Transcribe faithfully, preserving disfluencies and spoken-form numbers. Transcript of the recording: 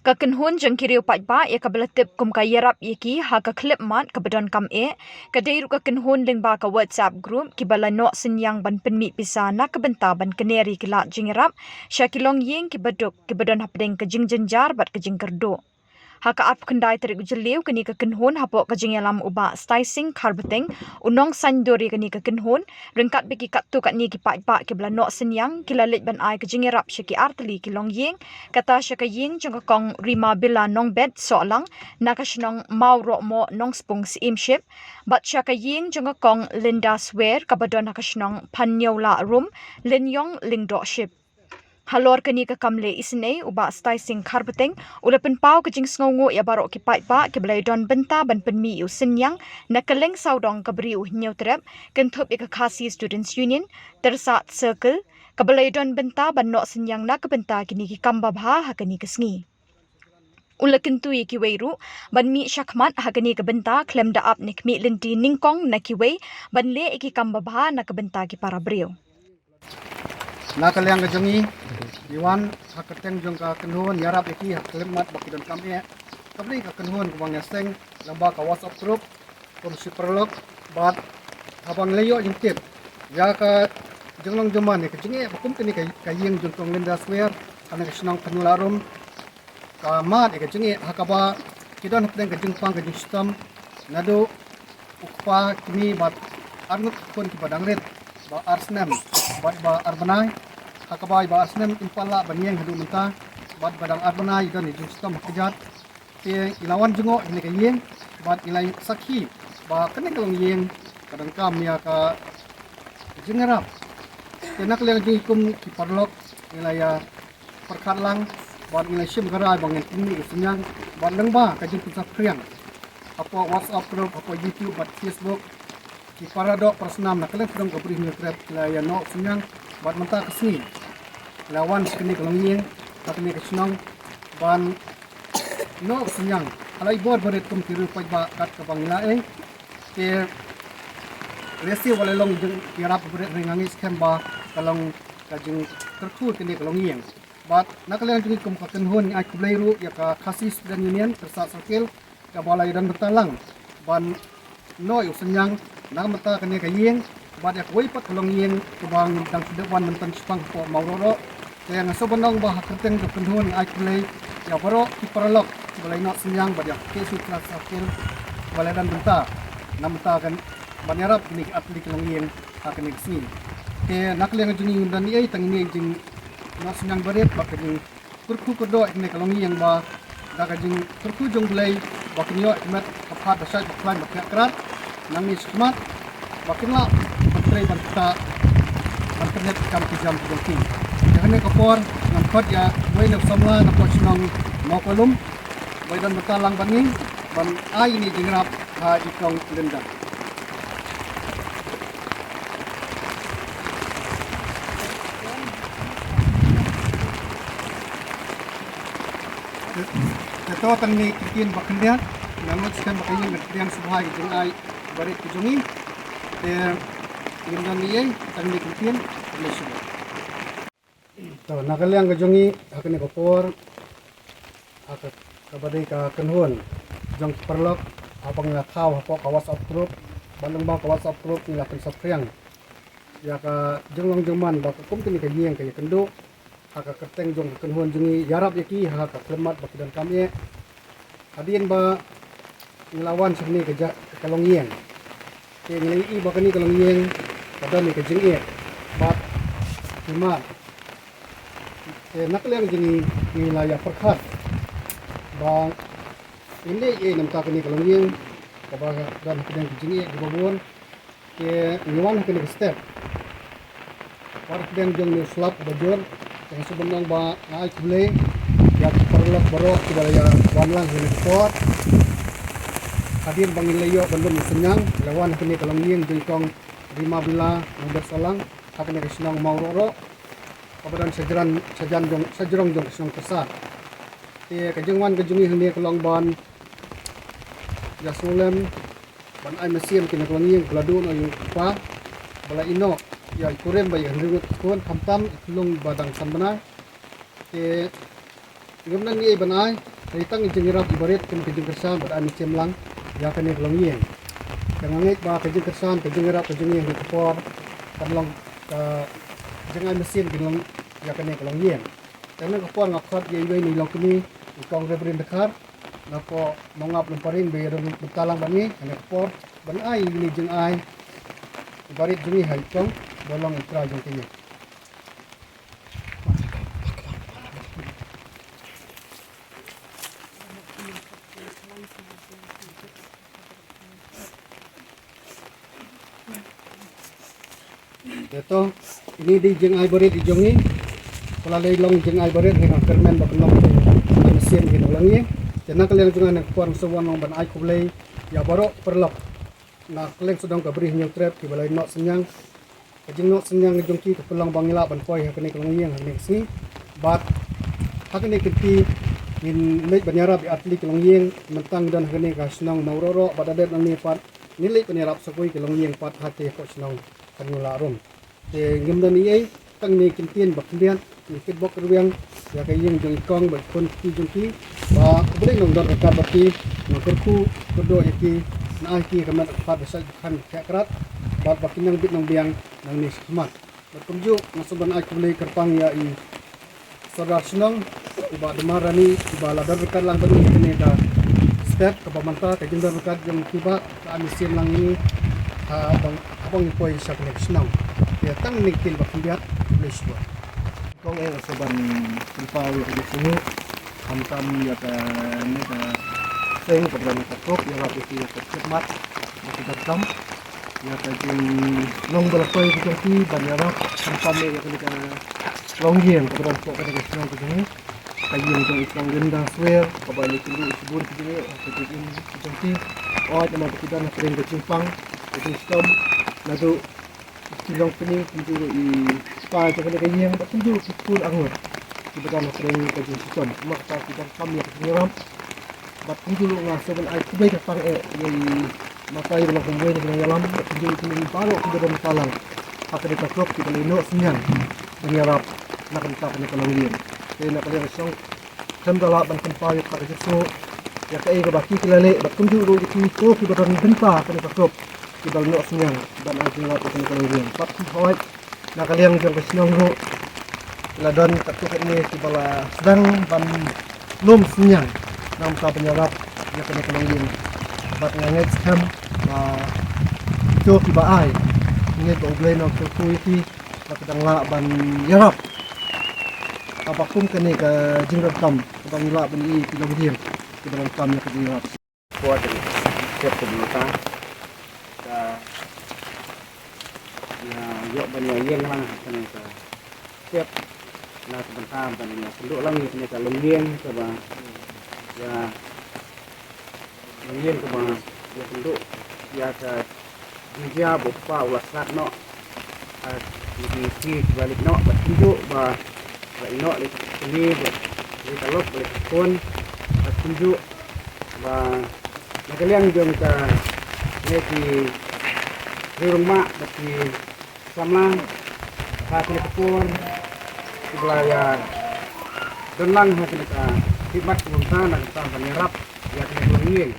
Ka kynhun jong ki riew paidbah ïa kaba la tip kum ka Ïarap ïa ki ha ka khyllipmat kaba donkam eh, ka dei ruh ka kynhun lyngba ka WhatsApp group kiba la noh synñiang ban pynmih pisa na ka bynta ban kner ïa ki lad jingïarap sha ki longïing kiba duk kiba don hapdeng ka jingjynjar bad ka jingkyrduh. Ha ka arphew khyndai tarik u Jylliew kane ka kynhun hapoh ka jingïalam u Bah Staising Kharbeteng, u nongsaiñdur ïa kane ka kynhun, ryngkat bad ki katto katne ki paidbah kiba la noh synñiang, ki la leit ban ai ka jingïarap sha ki artylli ki longïing, kata sha ka ïing jong ka Kong Rima Bila Nongbet Sohlang, na ka shnong Mawrohmoh Nongspung Syiem Ship, bad sha ka ïing jong ka Kong Linda Swer kaba don ha ka shnong Phanniewlahrum, Lyniong Lyngdoh Ship. Halor kane ka kam leh isynei u Bah Staising Kharbeteng u la pynpaw ka jingsngewnguh ïa baroh ki paidbah kiba la ïadon bynta ban pynmih ïa u synñiang na kylleng sawdong ka Bri u Hynñiewtrep, kynthup ïa ka Khasi Students Union, Tyrsad Circle, kaba la ïadon bynta ban noh synñiang na ka bynta kine ki kam babha ha kane ka sngi. U la kyntu ïa kiwei ruh ban mih shakhmat ha kane ka bynta khlem da ap ne khmih lynti nyngkong na kiwei ban leh ïa ki kam babha na ka bynta ki para briew. Na ka liang ka jong ngi, ngi wan ha ka kyrteng jong ka kynhun Ïarap ïa ki ha ka khyllipmat ba ki donkam eh, kaba dei ka kynhun kaba ngi ïaseng lyngba ka WhatsApp group kum shi paralok, bad haba ngi la ïoh jingtip ïa ka jinglong jingman ïa ka jingeh ba kum kane ka, ka ïing jong Kong Linda Swer ha ka shnong Phanniewlahrum, ka mad ïa ka jingeh ha kaba ki don hapdeng ka jingpang ka jingshitom, naduh u kpa kmie bad arngut ki khun kiba dang rit, ba ar snem bad ba ar bnai, ha kaba i ba ar snem im pat lah ban ïeng haduh mynta, bad ba dang ar bnai i don i jingshitom ha kjat. Te i la wan jngoh ïa kane ka ïing bad i la sakhi ba kane ka longïing ka donkam ïa ka jingïarap. Te na ka liang jong ngi kum ki paralok ngi la ïa pyrkhat lang bad ngi la shim ka rai ba ngin pynmih ka synñiang bad lyngba ka jingpynsaphriang hapoh WhatsApp group, hapoh YouTube bad Facebook, ki para doh para snam na kylleng sawdong ka Bri u Hynñiewtrep ki la ïa noh synñiang bad mynta ka sngi la wan sha kane ka longïing, sha kane ka shnong ban noh synñiang ha la i bor barit kum ki riew paidbah kat kaba ngi la ei. Te lehse wat la long jingïarap barit hynrei nga ngeit skhem ba ka long ka jingkyrkhu kane ka longïing. Bad na ka liang jong ngi kum ka kynhun ngi ai khublei ruh ïa ka Khasi Student Union Tyrsad Circle kaba la ïadon bynta lang ban noh ïa u synñiang na ka bynta kane ka ïing bad ïa kawei pat ka longïing kaba ngi dang shu dep wan mynta shaphang hapoh Mawrohroh. Te nga sngewbha ban ong ba ha ka kyrteng jong ka kynhun ngi ai khublei ïa baroh ki paralok kiba la ïa noh synñiang bad ïa ka Khasi Tyrsad Circle ba la ïadon bynta na ka bynta kan ban ïarap kine ki artylli ki longïing ha kane ka sngi. Te na ka liang jong ngi ngim don ei tang ine i jingnoh synñiang barit bad ka jingkyrkhu kyrdoh ïa kane ka longïing ba da ka jingkyrkhu jong U Blei ba kin ïoh ïa ka met ka phad ba shait ba khlaiñ ba khiah krad. Nangne shakhmat ba kin lah ban trei ban ktah ban pynïap ki kam ki jam ki jong ki. Ïa kane ka por ngan khot ïa uwei na u samla na ka shnong Mawkalum ba ïadon bynta lang bad ngi ban ai ïa kane ka jingïarap ha i Kong Linda. Te to tang ine i ktien ba khyndiat, nga ngeit skhem ba ka ïing kan pdiang sngewbha ïa ka jingai barit ka jong ngi. Te ngim don ei ei tang ine i ktien, khublei shibun. To, na ka liang ka jong ngi ha kane ka por, ha ka, kaba dei ka kynhun jong ki paralok, haba ngi la thaw hapoh ka WhatsApp group, bad lyngba ka WhatsApp group ngi la pynsaphriang ïa ka jinglong jingman ba ka kum kane ka ïing ka ïakynduh ha ka kyrteng jong ka kynhun jong ngi, Ïarap ïa ki ha ka khyllipmat ba ki donkam eh. Hadien ba ngi la wan sha kane ka ja-, ka longïing, te ngi la ïohi ba kane ka longïing ka don ïa ka jingeh bad ki mad. Te na ka liang jong ngi ngi la ïa pyrkhat ba ngin leh ei ei na ka bynta kane ka longïing kaba don ha pdeng ki jingeh kiba bun. Te ngi wan ha kane ka step wat ha pdeng jong une u slap uba jur. Te nga sngewbha ban ong ba nga ai khublei ïa ki paralok baroh kiba la ïa wan lang ha kane ka por. Hadien ba ngin la ïoh ban lum ïa u synñiang, la wan ha kane ka longïing jong i Kong Rima Bila Nongbet Sohlang ha kane ka shnong Mawrohroh kaba don shajrong, shajan jong, shajrong jong ka shnong Tyrsad. Te ka jingwan ka jong ngi hangne ka long ban ïa sngewlem ban ai mynsiem ïa kane ka longïing ba la duh noh ïa u kpa ba la ïehnoh ïa i kurim bad ïa ka hynriew ngut ki khun, khamtam i khyllung ba dang san bnai. Te ngim don ei ei ban ai, hynrei tang i jingïarap iba rit, kum ka jingkyrshan bad ai mynsiem lang ïa kane ka longïing. Te nga ngeit ba ka jingkyrshan, ka jingïarap ka jong ngi ha kane ka por kan long ka jingai mynsiem kan long ïa kane ka longïing. Te na kane ka por nga khot ïa iwei na i longkmie, i Kong Reverend Dkhar, napoh Mawngap Lumparing, ba ïadon bynta lang bad ngi ha kane ka por ban ai ïa kane ka jingai iba rit jong ngi ha i Kong ba long i trai jong ka ïing. Te to, ine i dei i jingai barit i jong ngi. Ka la dei long i jingai barit, hynrei nga kyrmen ba kan long i jingai mynsiem ha kane ka longïing. Te na ka liang jong nga ha kane ka por nga sngewbha ban ai khublei ïa baroh paralok na kylleng sawdong ka Bri Hynñiewtrep kiba la ïehnoh synñiang. Ka jingnoh synñiang jong ki ka pynlong ba ngi lah ban poi ha kane ka longïing ha kane ka sngi. Bad ha kane ka kynti ngin leit ban ïarap ïa artylli ki longïing, mynta ngi don ha kane ka shnong Mawrohroh, bad da dep nangne pat ngin leit ban ïarap sa kawei ka longïing pat ha kata ka shnong Kynñiewlahrum. Te ngim don ei ei, tang ine i kyntien ba khyndiat, ngi kitbok rwiang ïa ka ïing jong i Kong bad i khun kti jong ki, ba U Blei un don ryngkat bad ki. Nga kyrkhu kyrdoh ïa ki, un ai ki ka met ka phad ba shait ba khan ba thiah krat, bad ba kin nang bit nang biang nangne shakhmat. Bad kumjuh nga sngewbha ban ai khublei kyrpang ïa i Sordar Shnong, i Bah Dmarani, iba la don ryngkat lang bad ngi ha kane ka step kaba mynta, ka jingdon ryngkat jong ki bah ka ai mynsiem lang ïa ngi ha ba ngi poi sha kane ka shnong. Te tang ine i kyntien ba khyndiat, khublei shibun. Kong, eh, nga sngewbha ban pynpaw ïa ka jingsngewnguh khamtam ïa kane ka seng kaba don ha ka group, ïarap ïa ki ha ka khidmat ba ki donkam, ïa ka jinglong ba la poi ka jong ki ban ïarap khamtam ïa kane ka longïing kaba don hapoh kane ka shnong ka jong ngi. Ka ïing jong i Kong Linda Swer, kaba ngi kynduh shibun ki jingeh ha ka jingim ka jong ki. Hooid, namar ba ki don hapdeng ka jingpang ka jingshitom, naduh ki longkmie, kumjuh i spah jong kane ka ïing, bad kumjuh ki khun arngut kiba don hapdeng ka jingshitom. Namar kata ki donkam ïa ka jingïarap. Bad kumjuh ruh nga sngewbha ban ai khublei kyrpang eh ïa i Matai ba long kumwei na ka nongïalam, bad kumjuh ruh ïa kine baroh kiba don bynta lang ha kane ka group kiba la ïehnoh synñiang ban ïarap na ka bynta kane ka longïing. Te na ka liang ka shnong khlem da lah ban pynpaw ïa ka jingsngewnguh ïa kaei kaba ki ki la leh, bad kumjuh ruh ïa kito kiba don bynta ha kane ka group kiba la ïehnoh synñiang ban ai jingïarap ïa kane ka longïing. Bad hooid, na ka liang jong ka shnong ruh ki la don katto katne kiba la sdang ban lum synñiang na ka bynta ban ïarap ïa kane ka longïing. Bad nga ngeit skhem ba kito kiba ai, nga ngeit ba U Blei un kyrkhu ïa ki ba ki dang lah ban ïarap. Haba kum kane ka jingdonkam, kaba ngi lah ban ïohi ki longïing kiba donkam ïa ka jingïarap. Ko te step te mynta ka ïa ïoh ban ïa ïeng lang ha kane ka step na ka bynta ban ïa kynduh lang ïa kane ka longïing kaba ïa longïing kaba ïa kynduh ïa ka jingjia ba u kpa u la sah noh ha ki sngi kiba leit noh, bad kumjuh ba la ïehnoh leit kane, bad leit ka lok, bad leit ka khun, bad kumjuh ba na ka liang jong kane ki riew rangbah bad ki samla ha kane ka por kiba la ïa don lang ha kane ka khidmat kaba mynta na ka bynta ban ïarap ïa kane ka longïing.